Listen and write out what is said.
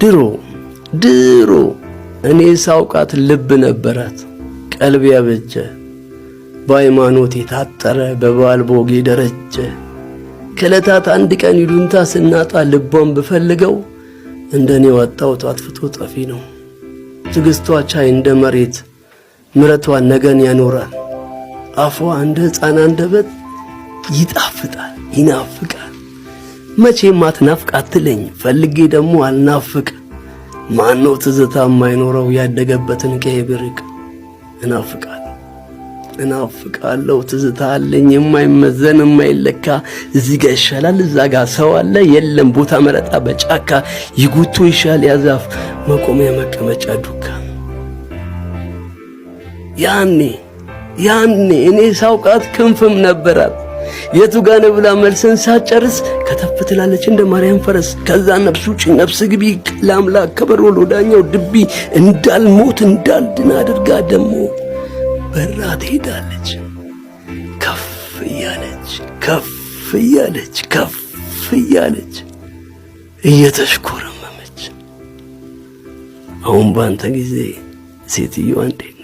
ድሮ ድሮ እኔ ሳውቃት ልብ ነበራት፣ ቀልብ ያበጀ፣ በሃይማኖት የታጠረ፣ በባል ቦግ የደረጀ። ከዕለታት አንድ ቀን ይሉንታ ስናጣ ልቧን ብፈልገው እንደኔ ወጣው አጥፍቶ ጠፊ ነው። ትዕግስቷ ቻይ እንደ መሬት፣ ምረቷ ነገን ያኖራል። አፏ እንደ ሕፃን አንደበት ይጣፍጣል፣ ይናፍቃል። መቼም አትናፍቅ አትለኝ፣ ፈልጌ ደግሞ አልናፍቅ። ማነው ትዝታ የማይኖረው ያደገበትን ቀዬ ብርቅ? እናፍቃለሁ እናፍቃለሁ፣ ትዝታ አለኝ የማይመዘን የማይለካ። እዚህ ጋር ይሻላል እዛ ጋር ሰው አለ የለም ቦታ መረጣ በጫካ። ይጉቶ ይሻል ያዛፍ መቆሚያ መቀመጫ ዱካ። ያኔ ያኔ እኔ ሳውቃት ክንፍም ነበራት። የቱ ጋር ነው ብላ መልስን ሳጨርስ ከተፍ ትላለች እንደ ማርያም ፈረስ። ከዛ ነፍስ ውጪ ነፍስ ግቢ ለአምላክ ከበሮ ለዳኛው ድቢ እንዳልሞት እንዳልድን አድርጋ ደግሞ በራ ትሄዳለች። ከፍ እያለች ከፍ እያለች ከፍ እያለች እየተሽኮረመመች። አሁን ባንተ ጊዜ ሴትዮዋ እንዴት